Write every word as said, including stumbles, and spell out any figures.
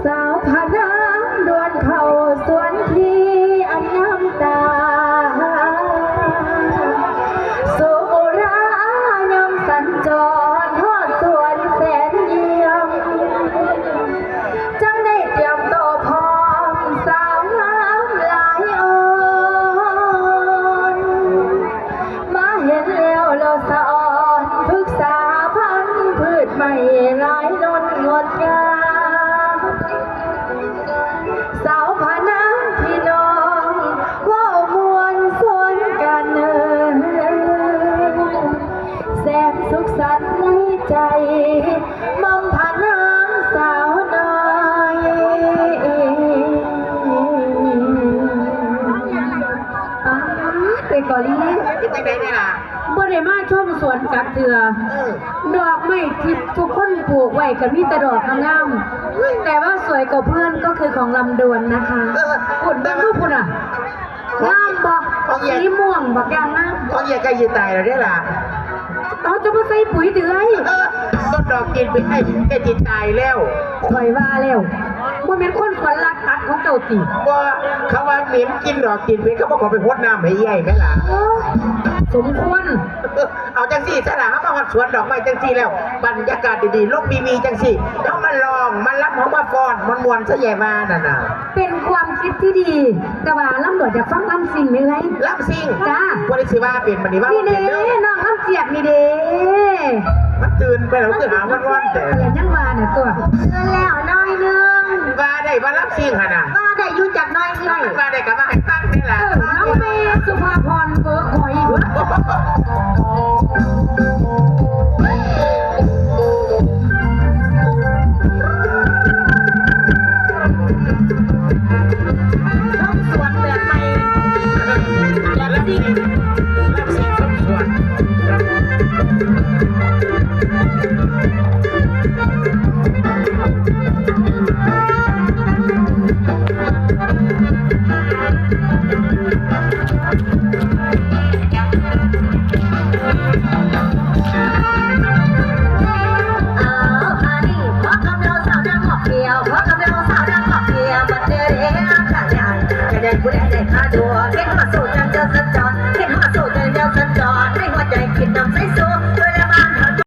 สาวพนางดวนเข้าสวนที่อันงามตา สุรายามสัญจรฮอดสวนแสนเยี่ยม จั่งได้เตรียมตัวพร้อมสาวงามหลายอ่อน มาเห็นแล้วเราสะออนพฤกษาพันธุ์พืชใหม่หลายล้นงดงาม สาวพนางพี่น้องเว้ามวนซวนกันเอิ้น แสนสุขสันต์ในใจ หม่อมพระนางสาวน้อย ป๊าด ไปก่อนเลย เป็นจังได๋เนี่ยล่ะ บ่ได้มาชมสวนจักเทื่อ เออ ดอกไม้ที่ทุกคนปลูกไว้ก็มีแต่ดอกงามๆ แต่ว่าสวยกว่าเพื่อนก็คือของลำดวนนะคะ เออ คุณเบิ่งดูพุ้นน่ะ งามบ่ ของเอีย สีม่วงบักอย่างงาม ของเอียใกล้สิตายแล้วเด้ล่ะ เอาจะมาใส่ปุ๋ยติเอ้ย เออ ต้นดอกตีนเป็ดใกล้สิตายแล้ว ข่อยว่าแล้ว บ่แม่นคนสวนลักตัดของเจ้าติ บ่ เขาว่าเหม็นกลิ่นดอกตีนเป็ด เขาบ่ขอไปฮดน้ำให้เอียแม่ล่ะ โอ้ สมควร เอาจังซี่ซะล่ะ เฮามาฮอดสวนดอกไม้จังซี่แล้ว บรรยากาศดีๆ ลมดีๆ จังซี่ เฮามาร้อง มาลำ เฮามาฟ้อนม่วนๆ ซะแย่ว่านั่นน่ะ เป็นความคิดที่ดี แต่ว่าลำดวนอยากฟังลำซิ่งเด้อเอ้ย ลำซิ่ง จ้า บ่ได้สิว่าเป็นบัดนี้ว่า นี่เด้ บ่เป็นเด้อ น้องลำเจียกนี่เด้ มันตื่นไปแล้วคือหาม่วนๆ แต่ เดี๋ยวยังว่าน่ะตัว เตือนแล้วหน่อยนึง ว่าได้ว่าลำซิ่งหั่นน่ะ ว่าได้อยู่จักหน่อย ใช่ ว่าได้ก็ว่าให้ฟังนี่ล่ะ เออ น้องเมย์สุภาพรเบิกหอย ชมสวนแบบใหม่ แบบจริง แบบจริงชมสวน เอาฮานี่ ขอคำเดียวสาวดังขอบเดียว ขอคำเดียวสาวดังขอบเดียว บัดเดียวเดียว ขยาย ขยายผู้ใดได้ค่าตัว เห็นฮอดโซ่จังเดียวสัญจร เห็นฮอดโซ่จังเดียวสัญจร ในหัวใจคิดนำใส่โซ่